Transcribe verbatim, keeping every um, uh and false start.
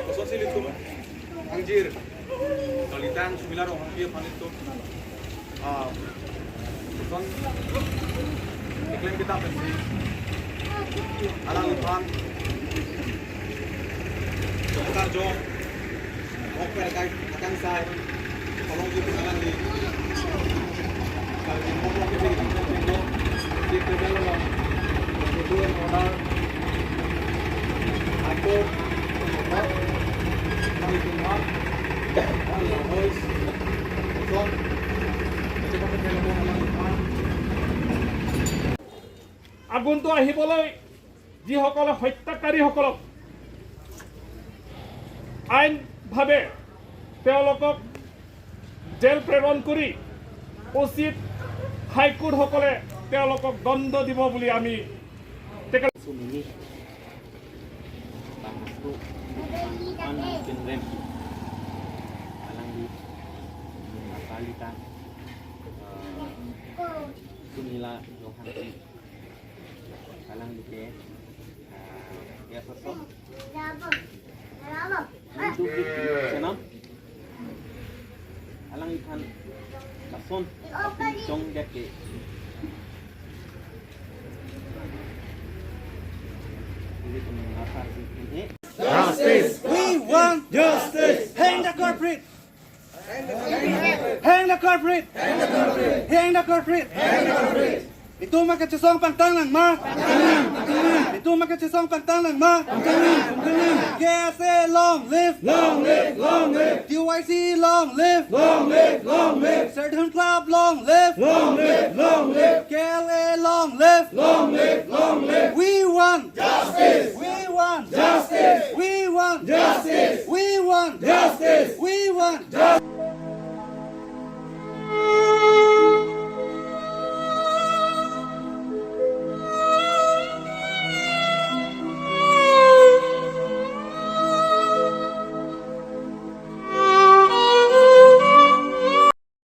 Kosonsi ilitum angjir kalitang Sumila Ronghangpi aphan ilitum, ah, koson keklem kedam pensi alangliphan Doktor John Mokper kai akan sai, tolong gitu alangli. Kalau di Mokper kita kita kita kita kita kita kita kita kita High Court, High Court, High Court, আগন্তুক আহিবলৈ যিসকলে হত্যাকাৰীসকলক আইনভাৱে তেওঁলোকক জেল প্ৰেৰণ কৰি উচিত হাইকোৰ্টসকলে তেওঁলোকক দণ্ড দিব বুলি আমি তেখেত Sumini. Bang Masku. An Pinrem. Alangli. Apalitan. Eh, Sumila Ronghangpi. Alangli ke. Eh, ya, sosok. Hindu Christian senam. Alangliphan lason jong dek ke. Justice. We want justice. Hang the culprit. Hang the culprit. Hang the culprit. Itum akachesong pangtang nangma. Itum akachesong pangtang nangma. K S A long live. Long live, long live. T Y C long live. Long live, long live. Student Club long live. Long live, long live. K L A long live. Long live, long live. We want justice. We want justice. We want justice. We want justice. We want justice.